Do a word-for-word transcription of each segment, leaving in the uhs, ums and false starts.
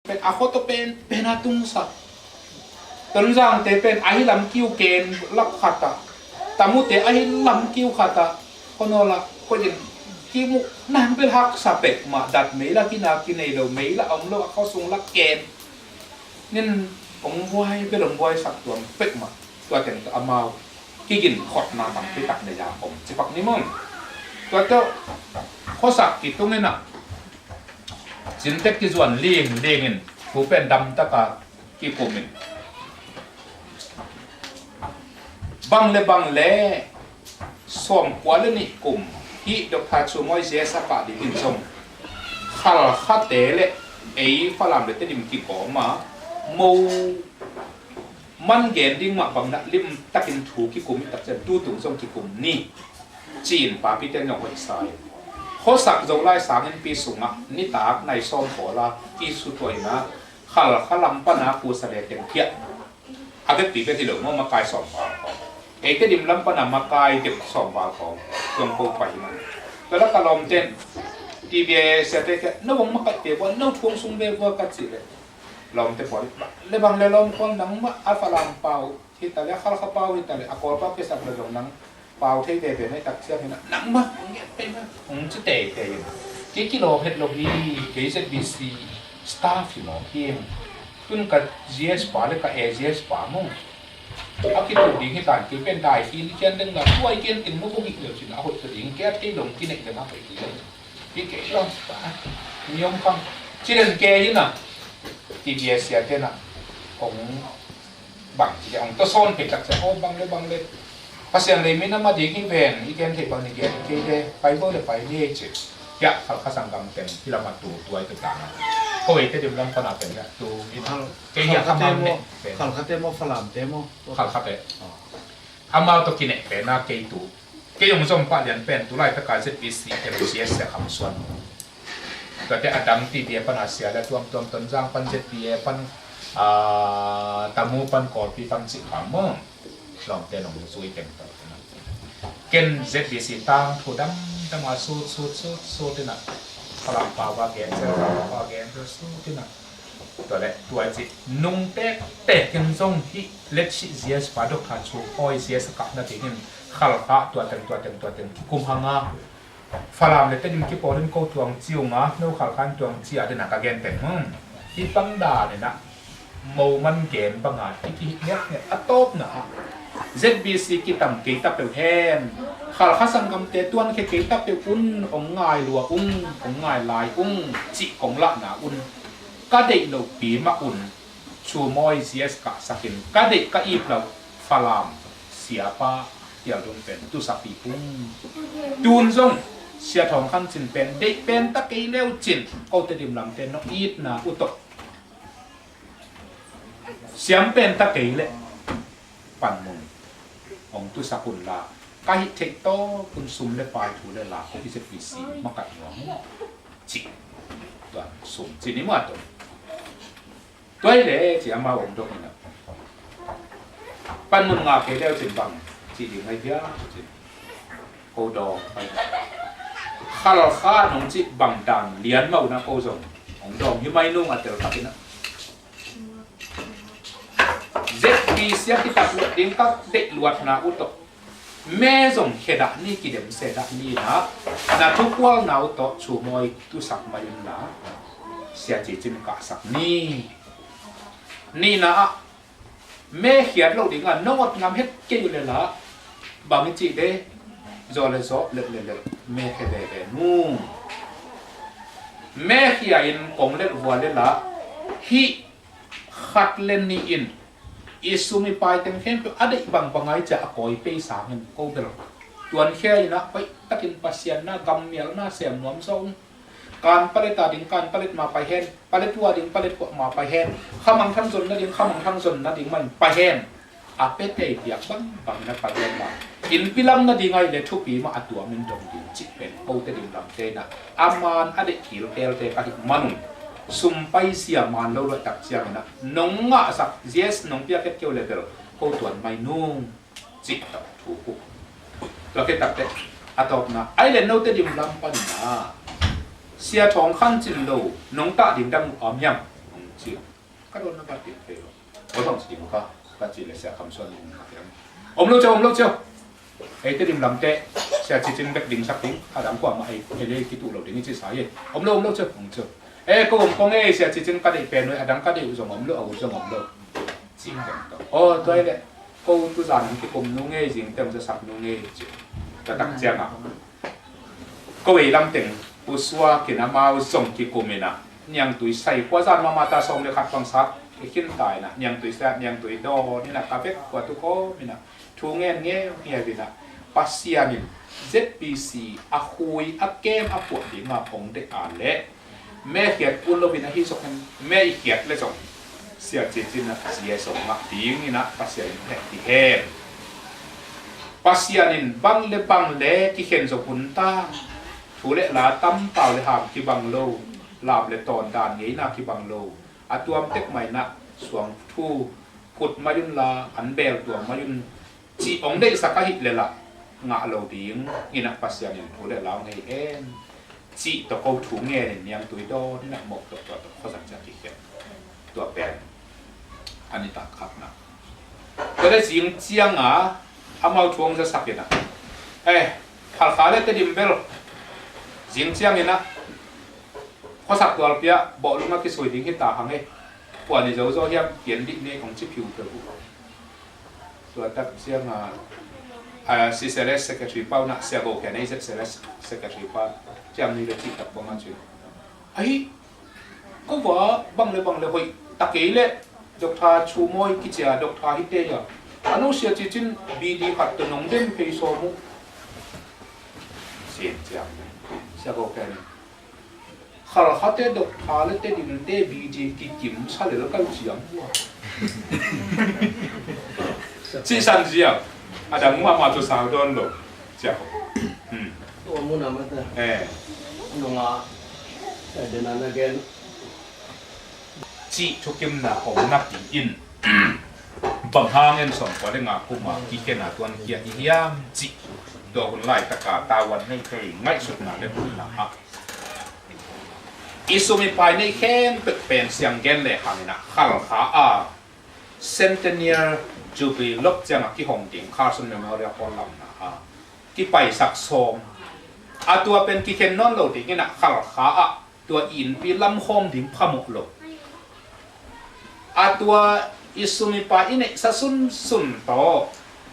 Pen a khuato pen pen a tungsak. Tonzangte pen ahi lam kiu ken lak khat ah, Tamute ahi lam kiu khat ah, khuanawl ah khuatin kimu nang bel haksa pek mah, dat mei la kina kinei lo, mei la om lo, a khuasung la ken. Nin ong buai bel ong buaisak tuam pek mah. Tua teng tawh amau kigin khotna tampi tak nei a om cipak ni mong. Tua tawh khuasak kitung inah, cintek kizuan ling ling in, hu pen damtaka kikum in, bang le bang le sawmkua le nih kum hih Doctor Chu Mawi J S a kah dingin zong Khalkhate le ei Falam le Tedim kikawm a, mo man gen ding mah bang na limtakin thu kikum i takcian tutung zong kikum ni, ci-in papite zong hoihsa in, khuasak Zolai sanginpi sungah nitak nai sawm pawl a kisutuaina Khalkha lam pana kusa le teng khiah. A vekpi vet hi lo maw, makai sawm val khawng. Ei Tedim lam pana makai deuh sawm val khawng. Tuang ko pai mah. Tua la ka lawmten T B S a te khiah, no bang makaihte vua, no thuang sung ve vua ka cih leh, lawmte pawl le bang le lawm khual nangmah a Falam pau hi ta le, a Khalkha pau hi ta le, a Kawlpau kisak le zong nang pau thei veve na i takciang hi na, nangmah hong ngen pei mah, hong ci teitei in. Kei kilawm het lo hi, kei Z B C staff hi mawk hi. Tun ka G S pa le ka A G S pa mong a kitu ding hi tan, kei pen dai hi ni kian deng la, tuai kian ting no kong hih leu cin a hoih ta ding, kei a thei lo kinek deng a hoih hi leu. Hi kei lo pa ni om khang ci den kei hi na. T B S a te na hong bang ci hong tawsawn phei tak ciang, aw, bang le bang le Pasian lei minam a ding hi ven, i gen theih bang ni gen kei le, pai vo le pai ni ei ci. Hiah Khalkha sanggam teng hi lam a tu tuai tu ta na. Ko ei Tedim lam pana pen hiah tu in. Kei hiah Khalkhate maw, Khalkhate maw, Falamte maw? Khalkhate. Amau tawh kineh pen a kei tu. Kei hong zom pah lian pen tu laitaka Z B C M C S a kham suan. Tuate a dang T B A pan a sia le tuamtuam, Tonzang pan Z B A pan, a, Tamu pan Kawlpi pan cih kham maw. Lawmte nong zui teng tawh. Ken Z B C tangthu dangdang a sut sut sut sut inah, Falam pau a gen zel, Falam pau a gen zel sut inah. Tua le tua ci nung tektek in zong hih letsih G S pa Doctor Chu Mawi J S a kah nadingin Khalkha tua teng tua teng tua teng kikum hang a, Falam le Tedim kipawl in ko tuang ci ung a, no Khalkha in tuang ci a, dena ka gen teng mong. Hih bang dan inah mo man gen banga i kihih ngiatngiat a tawpna ah Z B C kitam kei ta peuh hen, Khalkha sanggamte tuankhia kei ta peuh un, hong ngai lua ung, hong ngai lai ung cih kong lahna un, ka deih lohpi mah un Chu Mawi J S kahsakin, ka deih ka ip loh Falam siapa hial dong pen tusapi ung. Tun zong Sia Thawng Khan Cin pen deih pen ta kei leu cin, ko Tedim lamte no itna uh tawh siam pen ta kei leh panmun hong tusak un la, ka hih theih tawpun sum le pai thu le la ko i Z B C makaih nuam uh cih. Tuan sum cih ni mah tawh. Tuai le ci amau hong dong inah, panmun ngah kei leu cin bang cih ding ai bia cin. Ko dawng pai. Khalkha nong cih bang dan lian mah unah ko zong hong dawng hi mai nung a tel tak inah. Z B C a kitak loh ding ka deih luatna uh tawh me zong khedah ni, kidem sedah ni inah, na thukualna uh tawh Chu Mawi tusak mai inla, Sia Ci Cin kahsak ni. Nihna ah me khiat loh dingah nong ot ngam het kei uh le la, bang i cih de, zaw le zaw, lel le lel, me khia veve nung. Me khia in kong lel vua le la, hih khat le nih in i sum i pai teng khempeuh a deih bangbang ai ciah a kawi pei sangin ko bel tuankhia inah hoih takin Pasian na, gam mial na sem nuam zaw ung. Kan palet a ding kan palet ma pai hen, palet uh a ding palet uh ma pai hen, khamangthang zon nading khamangthang zon nading mah in pai hen. A pia tei piak bangbang na pai hen la, innpi lam nading ai le thupi mah a tuam in dong ding cih pen ko Tedim lamte inah a man a deih kilkelte ka hih manun, sum paizia man lo luat tak ciang inah nong ngahsak G S nong piak het kei uh le bel ko tuan mai nung cih tawh thu uh. Tua khit takteh a tawpna ai le no Tedim lam pan inah Sia Thawng Khan Cin lo nong tah ding dang uh om hiam? Ci, ka dawn na ka ti thei lo. Aw, bang ci ding ka, ka cih leh Sia Kham Suan in a piang. Om lo cio, om lo cio. Ei Tedim lamte, Sia Ci Cin bek dingsak ding, a dang kuamah ei, ei le kituh lo ding i ci sa hi. Om lo, om lo cio, om cio. Eh, ko om kong ei, Sia Ci Cin ka deih pen uh, a dang ka deih uh zong om lo, a ut zong om lo. Ci keng tawh. Aw, tua hi leh, ko tuzan hong kikum nung ei, zingte hong zasak nung ei, ci. Tua tak ciangah ko ei lam teng, Pu Suak in amau zong kikum in ah, Niangtui sai khua zan mahmah ta sawm le khat bangsak i khin ta in ah, Niangtui sai, Niangtui dawn in ah, ka vek khua tu kawm in ah, thu ngen ngeungeu in ah, Pasian in Z B C a khui a kem a puah dingah hong deih a leh, me khiat kul lo in ahi zong in, me i khiat le zong Sia Ci Cin ah Sia zong ngah ding in ah Pasian in heh ti hen. Pasian in bang le bang le kikhen zo hun ta, thu le la tam pau le ham kibang lo, lam le tawn dan ngeina kibang lo, a tuam tek mah in ah suang thu phut mai un la, an bel tuam mai un, cih hong deihsak ahih leh lah ngah lo ding in ah Pasian in thu le la hong hei hen. Cih tawh ko thu ngen in Niangtui dawn in ah mawk tawh tua tawh khuazang ciang kikhen. Tua pen a nitak khatna. Tua le zing ciangah amau thu hong zasak in ah, eh, Khalkha le Tedim bel zing ciangin ah khuasak tualpi ah bawhlung a kisui ding hi ta hang ei. Kua ni zozo hiam, pian dih ni hong ci phiupheu uh. Tua tak ciangah, ah, C C L S secretary pa uh na, Sia Go Khen ei, Z C L S secretary pa, ciam ni le cih tak bang a cin. Ahi, ko va bang le bang le hoih ta kei leh Doctor Chu Mawi kici a, Doctor hi te a, a no Sia Ci Cin B D khat tawh nong dem phei sawm uh. Sin ciam ni, Sia Go Khen in, Khalkhate Doctor le Tedimte B D kikim sa lel kal ciang hua. Cih san ziau. A dang mahmah tawh sau dawn lo. Ciau. Hmm. Tua mun a mata. Eh. Nunga, eh, den a na gen. Cih thukimna hong napi in. Bang hangin sawmkua le nga kuma kikhen a tuan kia i hiam cih. Tua hun laitaka tavuan nei thei ngaihsutna le hunna ah. I sum i pai nei khempeuh pen siang gen le hangin ah Khalkha a Centennial Jubilee lok ciangah kihong ding Carson Memorial Hall lamna a kipaisak sawm. A tua pen kikhen nawn lo dingin ah Khalkha ah tua i innpi lamkhawm ding phamawh lo. A tua i sum i pai i neihsa sunsun tawh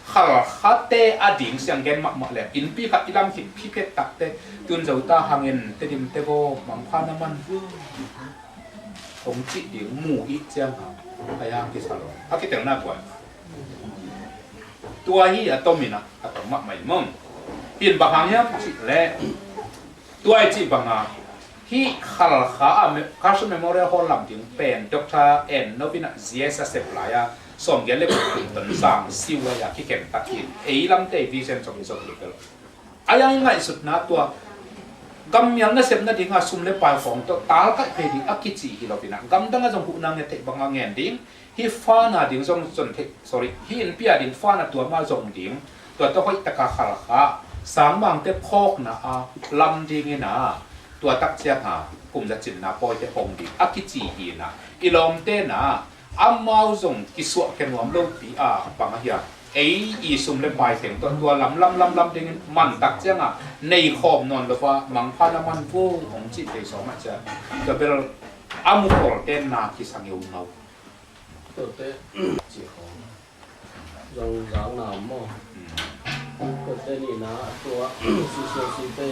Khalkhate a ding siang gen mahmah le innpi khat i lam khit phiphet takte tun zo ta hangin Tedimte vaw mangpha na man vua hong cih ding mu ih ciang hang a yang kisa lo. A kitelna buai. Tua hi a tom in ah, a tom mahmah in mong. Hin bang hang hiam cih leh tua i cih banga hih Khalkha a me-, Carson Memorial Hall lam ding pen Doctor En Novin ah Z S a sep lai a sawmgiat le kua ton sang siu lai a kikhen tak hi. Ei lamte vision zong hi zong hi bel. A yang i ngaihsutna tua gammial nasepna dinga sum le pai khawng tawh talkaih phei ding a kici hi lo in ah gamdang a zong huhna nget theih banga ngen ding. Hih fana ding zong zon theih, sorry, hih innpi a ding fana tua ma zong ding. Tua tawh hoih taka Khalkha sangmangte phawkna a lam dingin ah tua tak cianga kum za cinna pawite hong ding a kici hi in ah i lawmte na amau zong kisuah khe nuam lopi a bang a hiam. Ei i sum le pai teng tawh tua lam lam lam lam dingin man tak cianga nei khawm nawn lo a mangpha na man vo hong cih thei sawm ah ciang tua bel a mu khawlte na kisang i um ngau. Tuate ci khawng zong zang nam maw? Tuate nihna tua C C O C te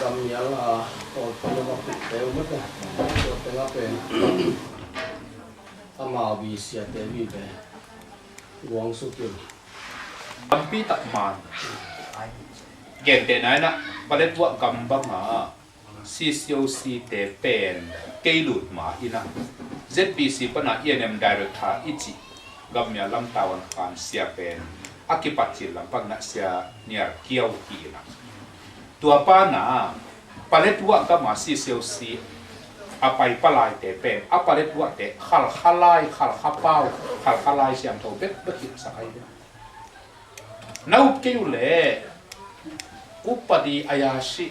gammial a pawlpi a va pite uh mate. Tuate nga pen amau bi siate bi ve guang sukim. Lampi tak man. Gentehna in ah paletwa gam banga C C O C te pen kei lut ma in ah Z B C pana E N M director i cih gammial lam tavuan khan sia pen a kipat cil lam pan ah Sia Niar Kiau hi in ah tua pana paletwa gama C C O C a pai palaite pen a paletwate Khalkha lai, Khalkha pau, Khalkha lai siangtho bek bek hi sak ahi ve. Na up kei uh leh upadi ayasi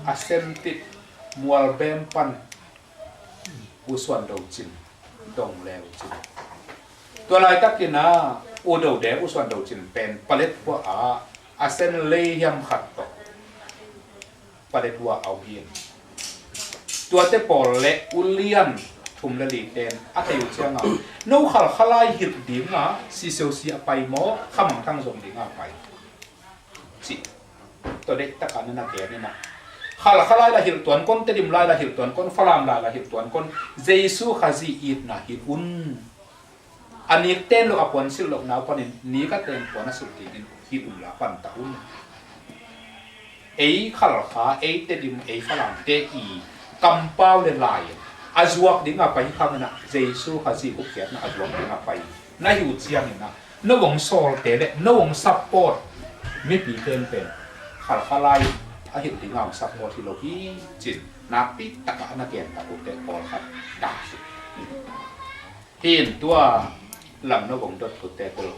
a sentit mualbem pan U Suan Do Cin, Dong Leu Cin. Tua laitakin ah U Do De, U Suan Do Cin pen Paletwa ah a sen lei hiam khat tawh Paletwa a om hi. Tuate pawl le ulian thum le li ten a thei uh ciangah, no Khalkha lai hilh dingah CCOC a pai maw, Khamangthang zong dingah a pai, cih tua deih takah na na gen inah, Khalkha lai la hilh tuan kon, Tedim lai la hilh tuan kon, Falam lai la hilh tuan kon, Jesu Khazih itna hilh un. A nik ten lo a puan silh lohna uh panin nik a ten puan a silh dingin hilh unla panta un. Ei Khalkha, ei Tedim, ei Falamte i kampau le lai a zuak dingah pai hi khanginah, Jesu Khazih hupkhiatna a zuak dingah pai na hi uh cianginah, no hong sawlte le no hong support mipi ten pen Khalkha lai a hilh dingah hong support hi lo hi, cin nakpi takah na gen tak uhte pawlkhat dah hi. Hin tua lam no hong dot uhte tel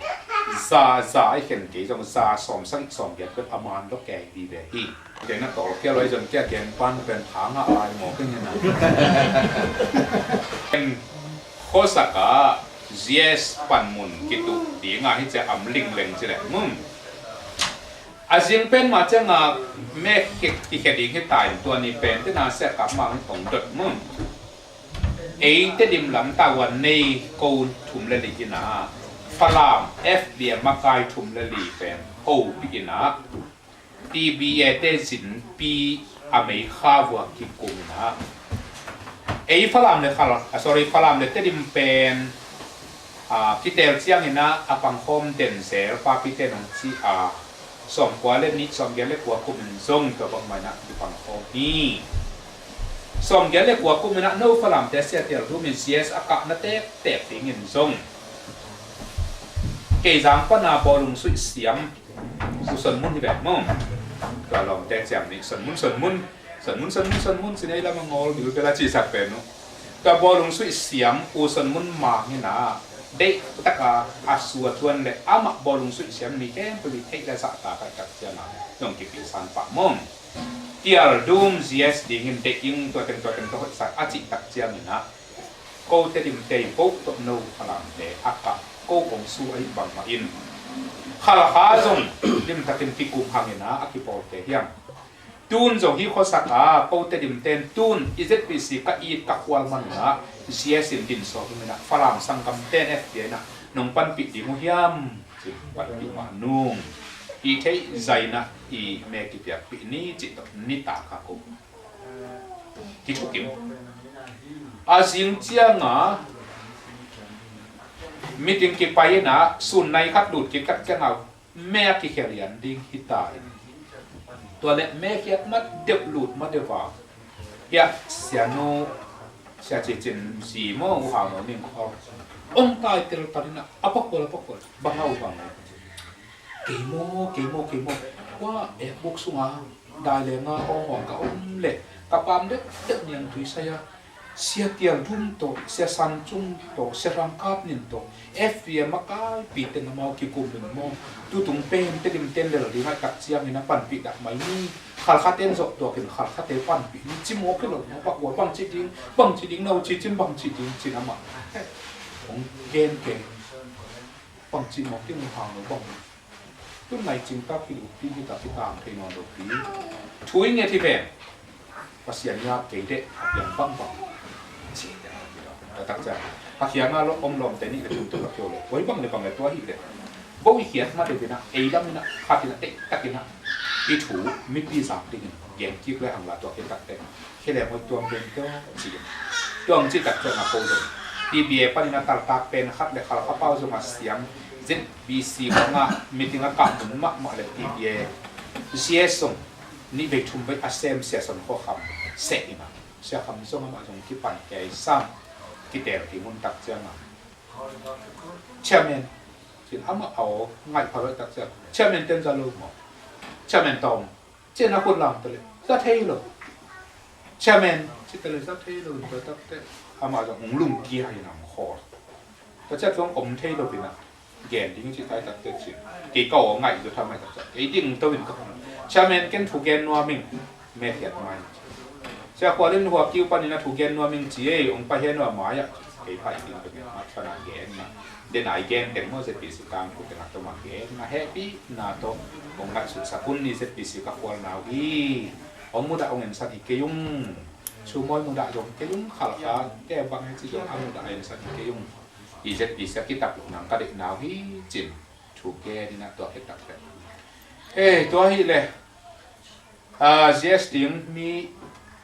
za, za a i khen kei zong za sawm sagih sawm giat bek a man lo kei vive hi. Kei na tawlkhia lo i zon kia gen pan pen tha ngah lai maw kei hina. Khuasak ah GS panmun kituh dingah hi cia am lingleng ci leh mum. A zing pen mah ciangah mek kikhia ding hi ta in, tua ni pen tena sia kap mang hi tong dot mum. Ei Tedim lam tavuan nei ko thum le li inah, Falam FBM makai thum le li pen hopih inah, TBA te zinpi a mei kha vua kikum inah, ei Falam le Khal, ah, sorry, Falam le Tedim pen, ah, kitel cianginah a pangkhawm den zel papite nong ci a, sawmkua le nih, sawmgiat le kua kumin zong tua bangmah inah kipangkhawm hi. Sawmgiat le kua kuminah no Falamte Sia Tial Dum in GS a kahna tektek dingin zong Keizang pana bawlung suih siam U Son Mun hi ve maw. Tua lawmte ciang nih Son Mun, Son Mun, Son Mun, Son Mun, Son Mun, sinei lam a ngawl bilbel a cihsak pen uh. Tua bawlung suih siam U Son Mun mang inah deih taka a sua tuan le amah bawlung suih siam mi khempeuh i theih le zahta kaihtak ciangah zong kipisan pah maw. Tial Dum GS dingin deih ing, tua teng tua teng tua hoihsak a cihtak cianginah, ko Tedim tei ko tawh no Falamte a kah ko kong su ahi bangmah in Khalkha zong limtakin kikum hanginah a kipawlte hiam. Tun zong hi khuasak a ko Tedim ten tun i ZPC ka it ka khual manunah GS in din sawm inah Falam sanggamten FBA inah nong panpih ding uh hiam? Cin panpih mah nung i theih zainah i me kipiakpih ni cih tawh nitak a ko kithukim. A zing cianga meeting kipai inah sun nai khat lut kiktak cianga me a kikhia lian ding hi ta in, tua le me khiat ma deuh lut ma deuh a, hiah sianu Sia Cicin zi maw, U Hau Maw ning khaw ong tai teltal inah a pakhual a pakhual bang a uh bang a uh. Kei maw, kei maw, kei maw, kua ekbuk sunga dai lenga hawng hawng ka om leh ka pam deuhdeuh niang tui sai a, Sia Tial Dum tawh, Sia San Cung tawh, Sia Rangkap Nin tawh, FBA makaipite na mau kikum in maw, tutung pen Tedim ten lel ding a i tak ciangin a panpih dak mai ni. Khalkha ten zawh tuakin Khalkhate panpih ni. Ci mawk hi lo maw, pakua bangci ding, bangci ding, no ci cin bangci ding cin amah hong gen kei. Bangci mawk ding hang lo bang. Tun nai cingtak hi lo pi, hi tak hi tang thei nawn lo pi. Thu i nget hi ve. Pasian nia kei deh a piang bangbang. Ci deh a piang. Taktak ciang a khianga lo om lawmte nih le thum tuk a kio le, oi bang le bang le tua hi le. Bo i khiat ma deuh inah, ei lam inah, khat inah, teitakinah i thu mipi zak dingin gen kik le hang la tua khit takte. Khia leng hoih tuam deng tawh ci. Tuam cih tak ciang a ko zong TBA panin a kaltak pen khat le Khalkha pau zong a siam ZBC bangah meeting a kah mun mahmah le TBA GS zong nih vei thum vei a sem Sia Son Khaw Kham seh inah, Sia Kham zong amah zong kipan kei sam kitel ki mun tak ciang a, chairman cin amah a aw ngaih pha loih tak ciang, chairman ten za lo maw? Chairman tawm cin a khut lam ta le za thei lo. Chairman ci ta le za thei lo in tua takte amah zong hong lungkia in a hong khawl. Tua ciang tua om thei lo inah gen ding ci tai takte cin, kei ka aw ngaih zaw tha mai tak ciang kei ding to in ka hong, chairman ken thu gen nuam ing, me khiat mai. Sia Khual in Huakiu panin a thu gen nuam ing ci ei, hong pai hen uh a mai ah. Kei pai ding bek mah pana gen na. Denai gen teng maw, Z B C tangthu teng a tawm a gen na, hehpihna tawh hong ngaihsutsak un ni. Z B C ka khualna uh hi. Hong mudah hong ensak hi kei ung. Thu Mawi mudah zong kei ung, Khalkha te bang hi ci zong a mudah a ensak hi kei ung. I Z B C a kitap lo nang ka deihna uh hi cin. Thu gen in a tua khit tak pek. Eh, tua hi le. Ah, G S T ding mi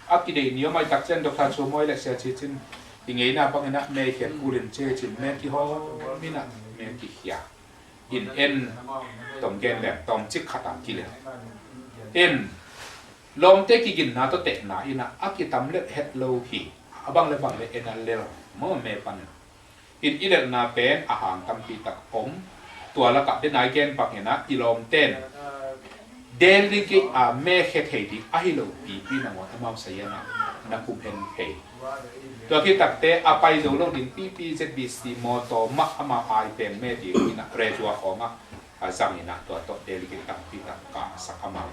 a kideih ni om a, i tak ciang Doctor Thu Mawi le Sia Ci Cin i ngeina bangin a me khiat kulin ci cin me kihawm in a me kikhia. In en tawm gen leng tawm cik khat a kilel. In lawmte kiginna tawh tehna in a a kitam lel het lo hi. A bang le bang le en a lel maw me panin. In i lelna pen a hang tampi tak om. Tua lakah denai gen bangin a i lawmten delegate a me khia thei ding ahi lo pipi nangawn amau sayan a na kum hen thei. Tua khit takte a pai zo lo ding pipi Z B C mawtaw mah amau ai pen me ding in a Rezuah khawng ah a zang in a tua tawh delegate tampi tak kahsak amau.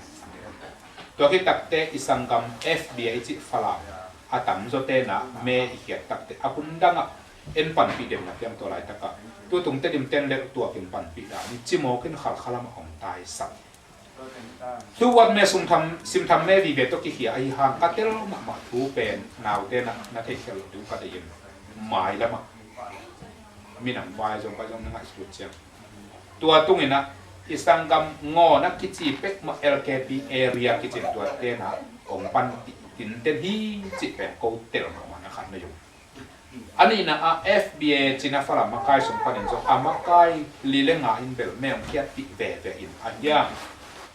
Tua khit takte i sanggam F B A cih Falam a tamzaw ten a me i khiat takte a hun dang ah en panpih den na piang tua laitak ah tutung Tedim ten le tuakin panpih dan i cimawk in Khalkha lam a hong taisak. Thu Wat me sumtham, simtham me vive tawh kikhia ahi hang ka tel mahmah thu pen naute na, na theih khelh lo ding ka deih in mai lam ah minam vai zong pai zong na ngaihsut ciang. Tua tung in a i sanggam ngawn a kici pek mah L K P area kici tuate na hong panpih tinten hi cih pen ko tel mahmah na khat na zong. A nihna ah F B A cin a Falam makai sung panin zong a makai li le nga in bel me hong khiatpih veve in a hiang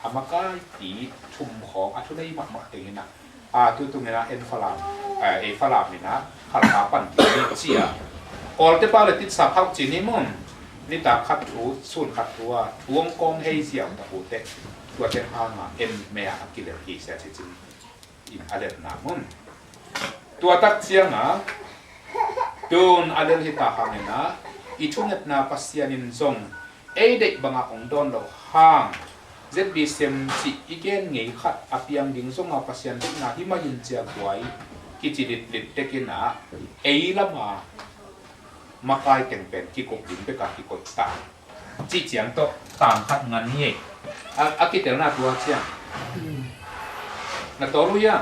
a makai ti thum khawng a thunei mahmah teng in a, a tutung in a en Falam, a ei Falam in a Khalkha pan ti ni cia. Kawlte pau le titsa phauh ci ni mun. Nitak khat thu, sun khat thu a thu hong kawng hei ziau ta ute. Tua teng hang a en me a kilel hi Sia Ci Cin in a lelna mun. Tua tak ciang a tun a lel hi ta hangin a i thungetna Pasian in zong ei deih bang a hong dawn lo hang Z B C M cih i gen ngei khat a piang ding zong a Pasian deihna hi mah in cia guai kici litlit tek in a ei lam a makai teng pen kikoih ding bek a kikoih ta. Cih ciang tawh tang khat ngan hi ei. A, a kitelna tua ciang. Na tawl uh hia?